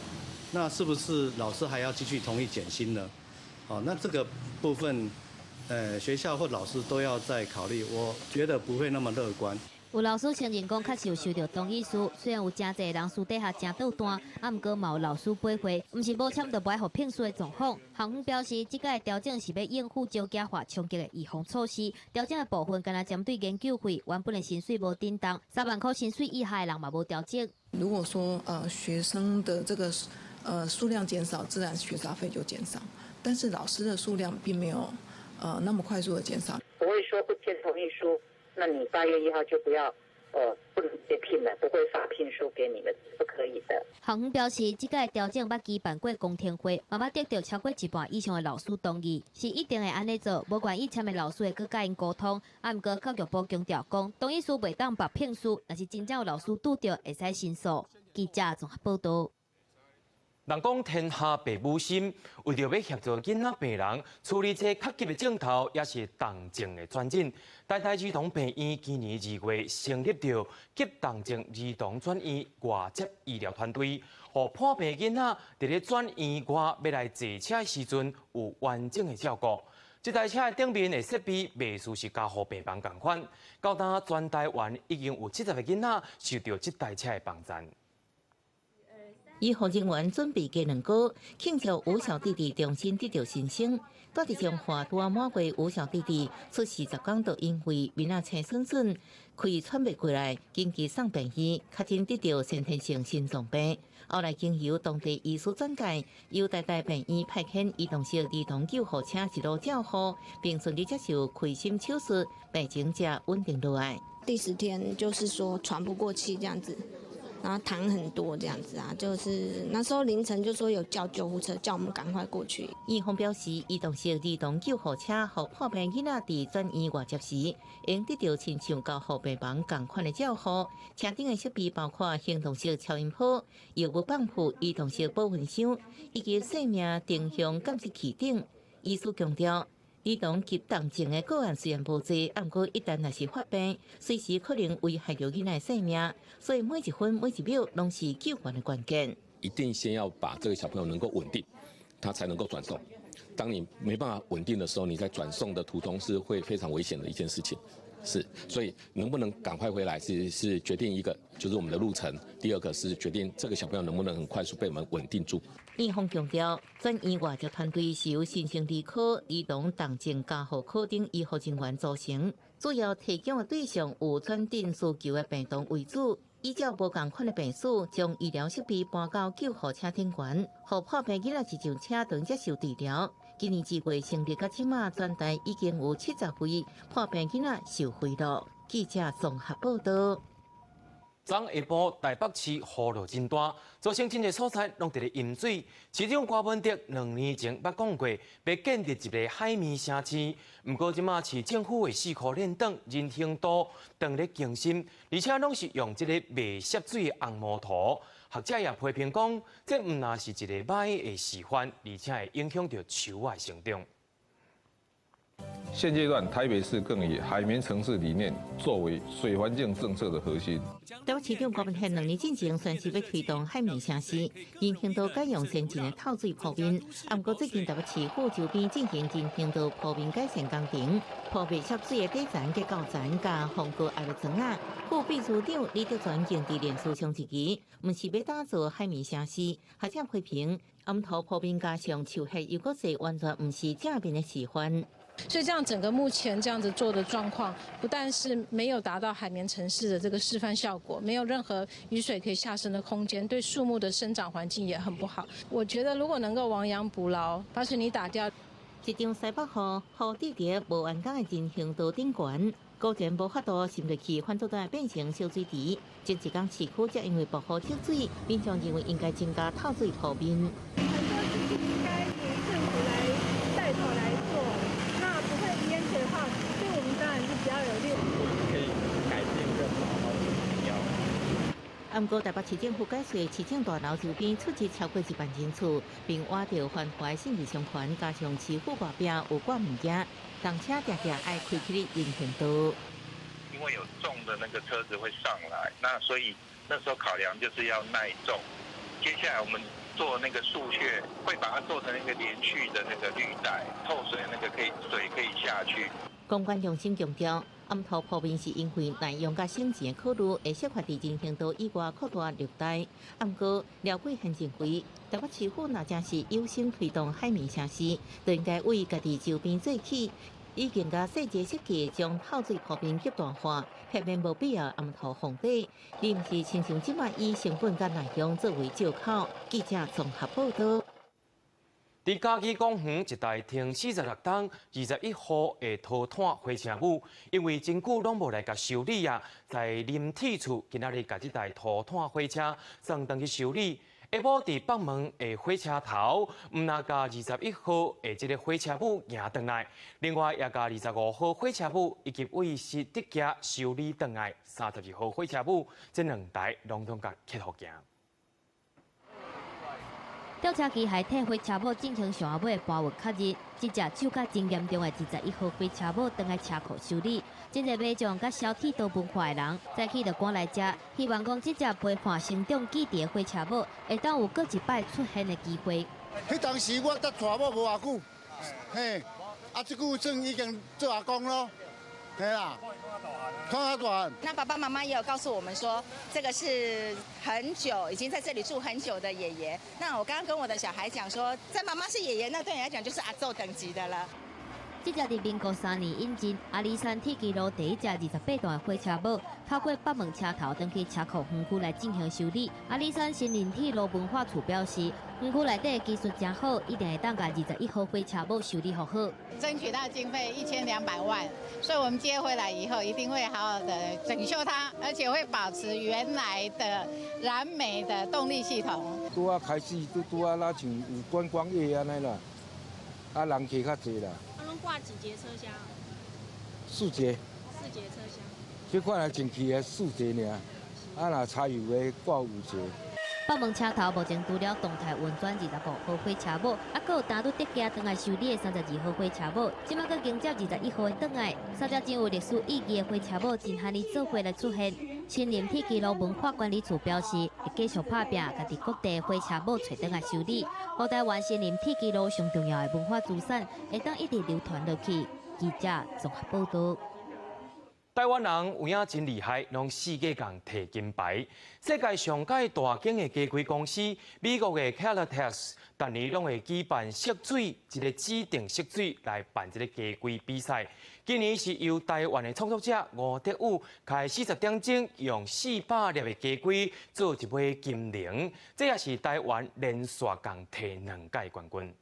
那是不是老師還要繼續同意減薪呢？哦，那這個部分，學校或老師都要再考慮，我覺得不會那麼樂觀。有老師承認講，確實有收著同意書，雖然有誠濟人私底下誠搗蛋，啊，毋過嘛有老師背回，毋是無簽就無愛予聘書的狀況。校方表示，這擺調整是欲應付少子化衝擊的預防措施，調整的部分干焦針對研究費，原本的薪水無振動，3萬箍薪水以下的人嘛無調整。如果說學生的這個數量減少，自然學雜費就減少，但是老師的數量並沒有那麼快速的減少。不會說不簽同意書。那你8月1號就不要，不能被聘了，不會發聘書給你們，不可以的。校方表示，這擺調整捌舉辦過公聽會，嘛捌得著超過一半以上的老師同意，是一定會按呢做，無願意簽的老師會閣佮𪜶溝通。啊，毋過教育部強調講，同意書袂當縛聘書，若是真正有老師拄著，會使申訴。記者綜合報道。人講天下父母心，為著欲協助囡仔病人處理這較急的症頭，抑是重症的轉診。台大兒童病院今年2月成立著急重症兒童轉院外接醫療團隊，予破病囡仔佇咧轉院外欲來坐車的時陣有完整的照顧。這台車的頂面的設備袂輸是加護病房仝款。到今全台灣已經有70個囡仔受著這台車的幫贊。醫護人員準備雞卵糕慶祝吳小弟弟重新得著新生。蹛佇彰化拄仔滿月吳小弟弟出世10工，就因為面仔青筍筍，氣喘袂過來，緊急送病院，確診得著先天性心臟病。後來經由當地醫師轉介，由台大病院派遣移動式兒童救護車一路照護，並順利接受開心手術，病情才穩定落來。第10天就是說喘不過氣這樣子。然後痰很多這樣子啊，就是那時候凌晨就說有叫救護車，叫我們趕快過去。院方表示，移動式兒童救護車予破病囡仔佇轉院外接時，會得著親像加護病房仝款的照護。車頂的設備包括行動式超音波、藥物泵浦、移動式保溫箱以及生命定向監測器等。醫師強調，兒童急重症的個案雖然無濟，毋過一旦若是發病，隨時可能危害著囡仔性命，所以每一分每一秒攏是救援的關鍵。一定先要把這個小朋友能夠穩定，他才能夠轉送。當你沒辦法穩定的時候，你在轉送的途中是會非常危險的一件事情。是，所以能不能趕快回來是決定一個，就是我們的路程。第二個是決定這個小朋友能不能很快速被我們穩定住。院方強調，轉院外接團隊是由新生兒科、兒童重症加護科等醫護人員組成，主要提供的對象有轉診需求的病童為主。依照無仝款的病史，將醫療設備搬到救護車頂懸，予破病囡仔一上車就接受治療。今年自月成立到這馬，全台已經有70位破病囡仔受惠了。記者綜合報道。昨下晡台北市雨落真大，造成真濟所在攏佇咧淹水。市長柯文哲2年前捌講過，欲建立一个海綿城市。毋過這馬市政府的四箍練轉人行道當咧更新，而且攏是用這个袂澀水的紅毛塗。學者也批評講，這毋但是一个䆀的示範，而且會影響著樹仔成長。現階段，台北市更以海綿城市理念作為水環境政策的核心。台北市長柯文哲2年進前宣示欲推動海綿城市，人行道改用先進的透水鋪面。毋過最近台北市府周邊進行人行道鋪面改善工程，鋪袂澀水的底層結構層佮防高壓力磚仔。副秘書長李德全更佇臉書上質疑，毋是欲打造海綿城市，學者批評暗塗鋪面加上樹葉又閣濟，完全毋是正面的示範。所以這樣整個目前這樣子做的狀況，不但是沒有達到海綿城市的這個示範效果，沒有任何雨水可以下滲的空間，對樹木的生長環境也很不好。我覺得如果能夠亡羊補牢，把水泥打掉。一場西北雨，雨滴佇無完工的人行道頂懸，果然無法度滲入去，反倒來變成小水池。前一工市區則因為暴雨積水，民眾認為應該增加透水鋪面。很多事情應該由政府來帶頭來做，那不會淹水的話，對我們當然是比較有利。可以改變更好，重要。毋過台北市政府解釋，市政大樓周邊出入超過1萬人次，並倚著繁華信義商圈，加上市府外壁有掛物件，動車定定愛開去人行道。因為有重的那個車子會上來，那所以那時候考量就是要耐重。接下來我們做那個樹穴，會把它做成一個連續的那個綠帶，透水那個可以水可以下去。公關中心強調，暗塗鋪面是因為耐用佮省錢的考慮，會設法佇人行道以外擴大綠帶。毋過廖桂賢認為，台北市府若真是有心推動海綿城市，就應該為家己周邊做起，以更加細節設計，將透水鋪面極大化，避免無必要暗塗封底，而毋是親像這馬以成本佮耐用作為藉口。記者綜合報道。佇嘉義公園一台停46冬21號的塗炭火車母，因為真久攏無來共修理啊，在林鐵處今仔日共這台塗炭火車送轉去修理。下晡佇北門的火車頭，毋但共21號的這个火車母迎轉來，另外也共25號火車母以及為實德崎修理轉來32號火車母，這兩台攏總共克予行。吊車機械替火車母進行上後尾的搬運確認，這隻鏽甲真嚴重的21號火車母轉來車庫修理。真濟民眾佮燒鐵道文化的人，早起就趕來遮，希望講這隻陪伴成長記憶的火車母會當有閣一擺出現的機會。彼當時我才娶某無偌久，嘿，啊，這久算已經做阿公囉，嘿啦。那爸爸媽媽也有告訴我們說，這個是很久已經在這裡住很久的爺爺。那我剛剛跟我的小孩講說，在媽媽是爺爺，那對你來講就是阿祖等級的了。這隻佇民國3年引進阿里山鐵支路第一隻28段的火車帽，透過北門車頭轉去車庫園區來進行修理。阿里山森林鐵路文化處表示，園區內底技術誠好，一定會當共21號火車帽修理予好。爭取到經費1200萬，所以我們接回來以後一定會好好的整修它，而且會保持原來的燃煤的動力系統。拄仔開始，拄拄仔若像有觀光業按呢啦，啊人客較濟啦。啊，攏掛幾節車廂？四節。四節車廂。這款來進去的四節爾，啊若柴油的掛五節。北門車頭目前除了動態運轉25號火車帽，猶閣有單拄特寄轉來修理的32號火車帽，這擺閣迎接21號的轉來，三隻真有歷史意義的火車帽真罕呢做伙來出現。森林鐵支路文化管理處表示，會繼續拍拚，共佇各地火車帽揣轉來修理，予台灣森林鐵支路上重要的文化資產，會當一直流傳落去。記者綜合報道。台灣人有影真厲害，攏世界共提金牌。世界上蓋大間的家具公司，美國的 Qualatex，逐年攏會舉辦色水一个指定色水來辦這个家具比賽。今年是由台灣的創作者吳德宇開40點鐘，用400粒的家具做一尾金龍，這也是台灣連續共提兩屆冠軍。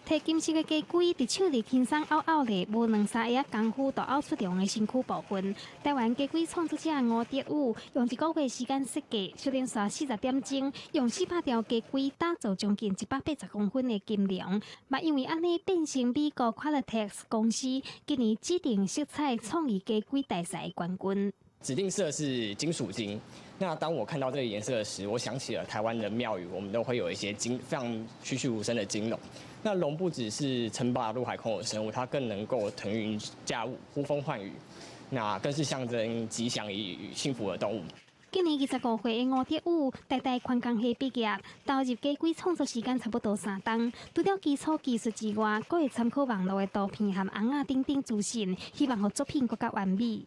提金色的家具佇手裡輕鬆拗拗咧，無兩三下仔功夫就拗出龍的身軀部分。台灣家具創作者吳德宇用一個月時間設計，小連續40點鐘，用400條家具打造將近180公分的金龍。嘛因為按呢變成美國 Qualatex 公司今年指定色彩創意家具大賽的冠軍。指定色是金屬金。那當我看到這個顏色時，我想起了台灣的廟宇，我們都會有一些金，非常栩栩如生的金龍。那龍不只是稱霸陸海空的生物，它更能夠騰雲駕霧、呼風喚雨，那更是象徵吉祥與幸福的動物。今年25歲的吳德宇，台大環工系畢業，投入家具創作時間差不多3冬。除了基礎技術之外，閣會參考網路的圖片和尪仔等等資訊，希望予作品閣較完美。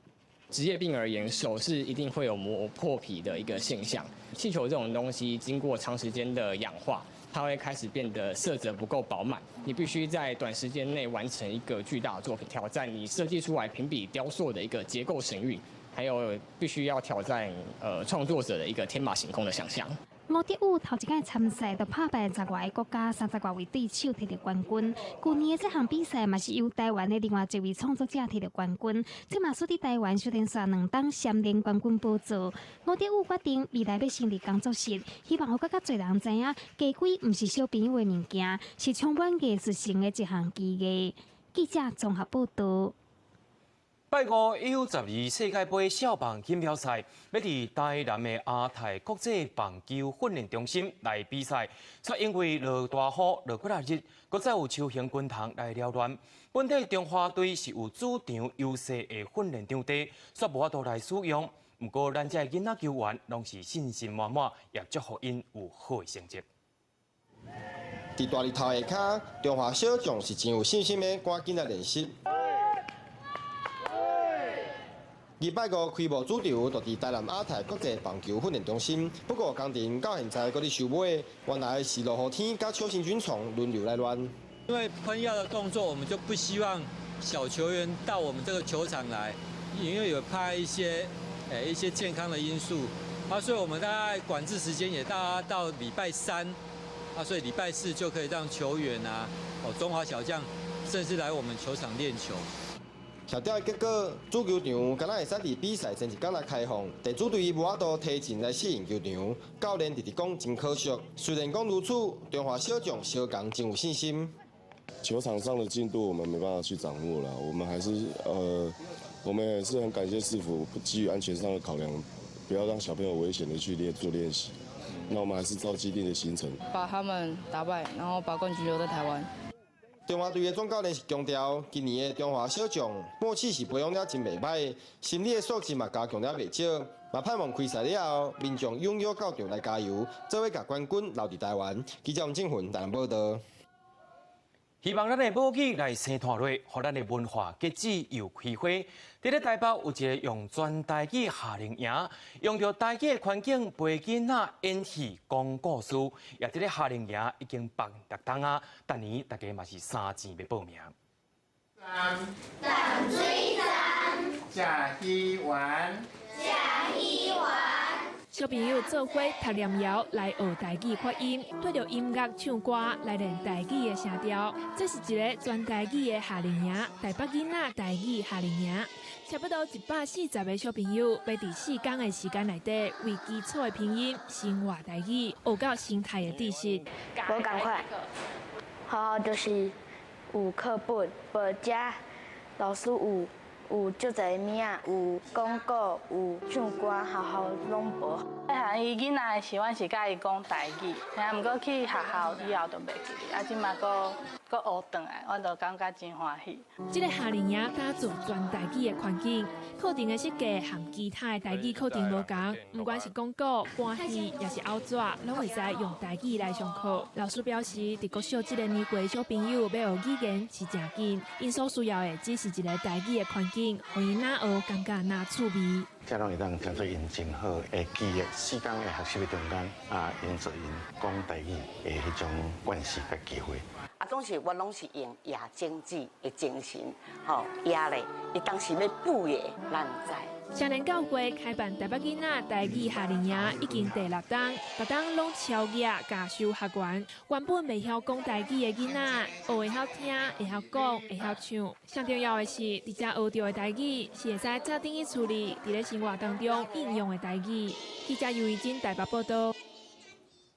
職業病而言，手是一定會有磨破皮的一個現象。氣球這種東西，經過長時間的氧化，它會開始變得色澤不夠飽滿。你必須在短時間內完成一個巨大的作品，挑戰你設計出來平比雕塑的一個結構神韻，還有必須要挑戰創作者的一個天馬行空的想象。吳德宇頭一擺參賽就拍敗10外个國家30外位對手，摕著冠軍。舊年的這項比賽嘛是由台灣的另外一位創作者摕著冠軍。這嘛輸佇台灣小連續兩冬蟬聯冠軍寶座。吳德宇決定未來欲成立工作室，希望予閣較濟人知影，家具毋是小朋友的物件，是充滿藝術性的一項技藝。記者綜合報道。拜五 U12世界盃少棒錦標賽，欲佇台南的亞太國際棒球訓練中心來比賽，卻因為落大雨、落幾若日，閣再有秋行軍蟲來擾亂。本底中華隊是有主場優勢的訓練場地，煞無法度來使用。毋過，咱這囡仔球員攏是信心滿滿，也祝福𪜶有好的成績。佇大日頭下跤，中華小將是真有信心的，趕緊來練習。禮拜五開幕主場就佇台南亞太國際棒球訓練中心。不過工程到現在閣咧收尾，原來是落雨天佮小型軍蟲輪流來亂。因為噴藥的動作，我們就不希望小球員到我們這個球場來，因為有怕一些健康的因素。啊，所以我們大概管制時間也大概到禮拜三，啊，所以禮拜四就可以讓球員啊，哦，中華小將甚至來我們球場練球。協調的結果，主球場敢若會使佇比賽前一工來開放，地主隊無法度提前來適應球場。教練直直講真可惜。雖然講如此，中華小將蕭剛真有信心。球場上的進度我們沒辦法去掌握了，我們還是我們也是很感謝市府基於安全上的考量，不要讓小朋友危險的去練做練習。那我們還是照既定的行程，把他們打敗，然後把冠軍留在台灣。中華隊的總教練是強調，今年的中華小將默契是培養了真袂䆀，心理的素質嘛加強了袂少，嘛盼望開賽了後，民眾踴躍到場來加油，做伙共冠軍留佇台灣。記者吳正雲台南報道。希望咱的母語來生湠落，予咱的文化結籽又開花。佇咧台北有一个用全台語夏令營，用著台語的環境陪囡仔演戲講故事。也佇咧夏令營已經辦六冬啊，逐年大家嘛是三錢欲報名。淡水站，食鱼丸，食鱼丸。小朋友做伙讀念謠來學台語發音，對著音樂唱歌來練台語的聲調。這是一个全台語的夏令營，台北囡仔台語夏令營，差不多140個小朋友，欲佇4工的時間內底，為基礎的拼音、生活台語學到生態的知識。無仝款，學校就是有課本，無遮老師有足濟物仔，有廣告，有唱歌，學校攏無。細漢伊囡仔的時，阮是佮伊講台語，啊，毋過去學校以後就袂記得，啊，這馬閣閣學轉來，阮就感覺真歡喜。這个夏令營打造全台語的環境，課程的設計和其他的台語課程無仝，毋管是講古、搬戲，抑是拗紙，攏會使用台語來上課。老師表示，佇國小這个年紀小朋友欲學語言是誠緊，𪜶所需要的只是一个台語的環境，予𪜶若學感覺若趣味。這攏會當成做𪜶真好的記憶，4工的學習的中間，啊，𪜶做𪜶講台語的彼種關係佮機會。啊，總是我攏是用掖種子的精神，吼掖咧，伊當時欲哺的，咱毋知。雙連教會開辦台北囡仔台語夏令營已經第六冬，逐冬攏超額加收學員。原本袂曉講台語的囡仔，學會曉聽，會曉講，會曉唱。上重要的是，佇遮學著的台語是會使早轉去厝裡，佇咧生活當中應用的台語。記者尤怡珍台北報導。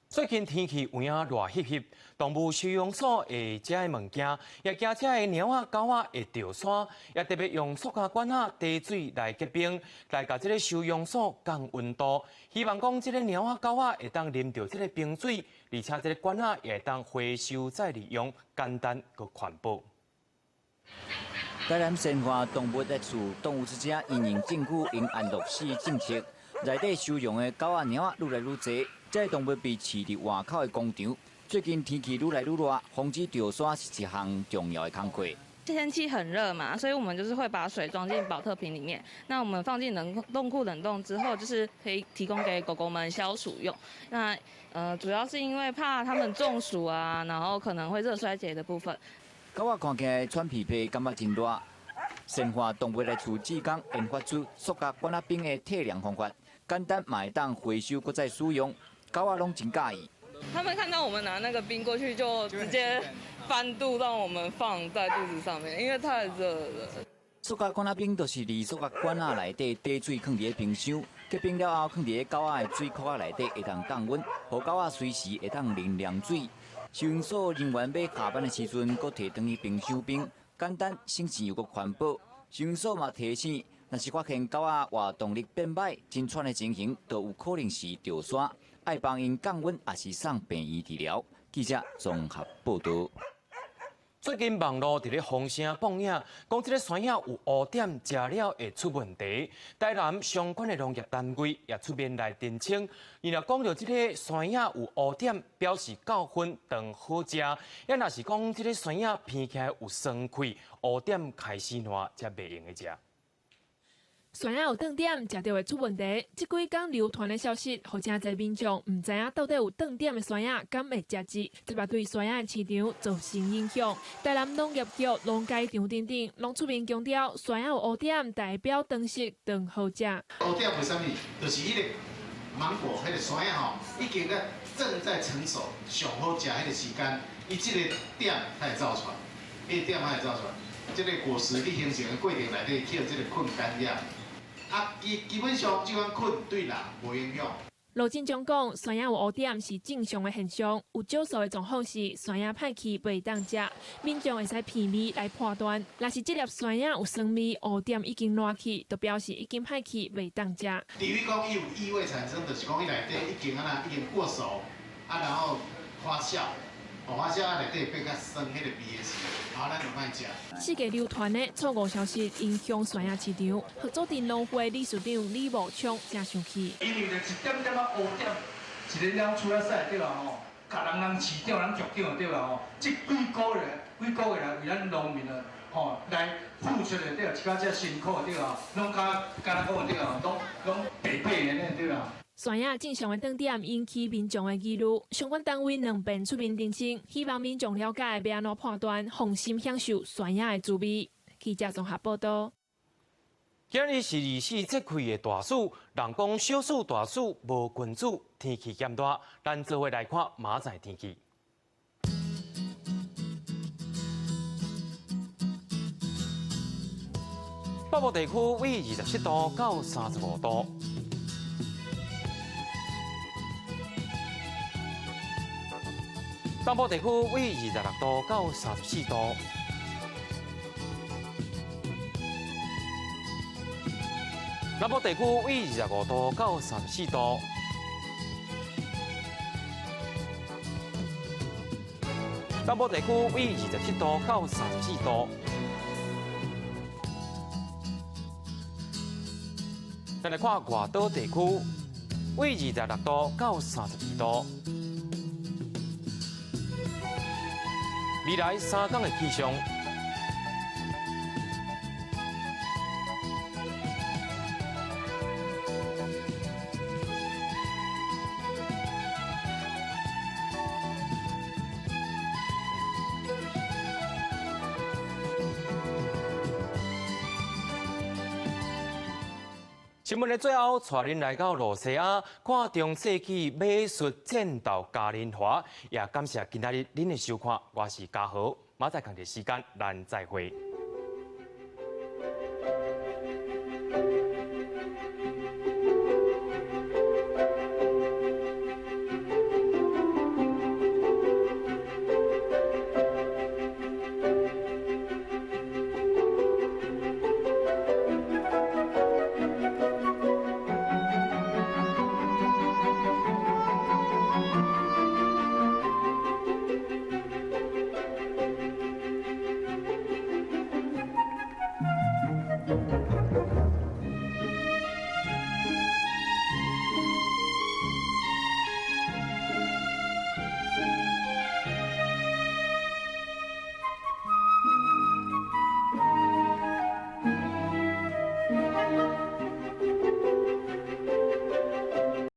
最近天氣有影熱翕翕，動物收容所會食的物件，也驚遮的貓仔狗仔會著氙，也特別用塑膠罐仔提水來結冰，來共這个收容所降溫度。希望講這个貓仔狗仔會當啉著這个冰水，而且這个罐仔也會當回收再利用，簡單閣環保。台南善化動物樂趣動物之家因應政府用安樂死政策，內底收容的狗仔貓仔愈來愈濟。這个動物被飼佇外口的工場。最近天氣愈來愈熱，防止著氙是一項重要的工課。天氣很熱嘛，所以我們就是會把水裝進保特瓶裡面。那我們放進冷凍庫冷凍之後，就是可以提供給狗狗們消暑用。那主要是因為怕它們中暑啊，然後可能會熱衰竭的部分。狗仔看起來喘屁屁，感覺真熱。善化動物樂趣志工研發出塑膠罐仔冰的替涼方法，簡單嘛會當回收閣再使用。狗仔攏真佮意。他們看到我們拿那個冰過去，就直接翻肚，讓我們放在肚子上面，因為太熱了。塑膠罐仔冰就是佇塑膠罐仔內底滴水，囥佇咧冰箱，結冰了後，囥佇咧狗仔的水庫仔內底，會當降溫，予狗仔隨時會當啉涼水。收容所人員欲下班的時陣，閣提轉去冰箱冰，簡單省錢又閣環保。收容所嘛提醒，若是發現狗仔活動力變歹、真喘的情形，就有可能是著氙，愛幫𪜶降溫，抑是送病院治療。記者綜合報導。最近網路佇咧風聲放影，講這个酸葉有烏點，食了會出問題。台南相關的農業單位也出面來澄清，伊若講著這个酸葉有烏點，表示夠分當好食；也若是講這个酸葉闻起來有酸氣，烏點開始爛，才袂用得食。酸仔有頓點，食著會出問題。這幾工流傳的消息，予誠濟民眾毋知影到底有頓點的酸仔敢會食得，這嘛對酸仔的市場造成影響。台南農業局農改場等等，攏出面強調，酸仔有烏點，代表當熟當好食。烏點為啥物？就是彼个芒果，彼个酸仔吼，已經咧正在成熟，上好食彼个時間，伊這个點才會走出來，彼个點才會走出來。這个果實佇形成的過程內底，去予這个菌感染。啊，基本上這款菌對人無影響。羅進忠講，酸仔有烏點是正常的現象，有少數的狀況是酸仔歹去袂當食，民眾會使聞味來判斷。若是這粒酸仔有酸味，烏點已經爛去，就表示已經歹去袂當食。至於講伊有異味產生，就是講伊內底已經按怎已經過熟，啊，然後發酵。哦，發酵啊，內底變較酸，彼个味的時，然後咱就莫食。世界流傳的錯誤消息影響酸仔市場，合作鎮農會理事長李茂昌誠生氣。因為就一點點仔烏點，一个了出來使對啦吼，共人市長、人局長對啦吼，這幾個月、幾個月來為咱農民啊吼來付出的對，一寡這辛苦對啦，攏敢敢若講對啦，攏白白的呢對啦。酸仔正常的頓點引起民眾的疑慮，相關單位兩遍出面澄清，希望民眾了解欲按怎判斷，放心享受酸仔的滋味。記者綜合報道。今日是二十四節氣的大暑，人講小暑大暑無君子，天氣炎熱，咱做伙來看明仔載天氣。北部地區為27度到35度。東部地區為26度到34度。南部地區為25度到34度。東部地區為27度到34度。咱來看外島地區，為26度到32度。未來3天的氣象。新聞的最後，帶恁來到露西亞，看中世紀馬術戰鬥嘉年華。也感謝今仔日恁的收看，我是嘉豪，明仔載仝一時間，咱再會。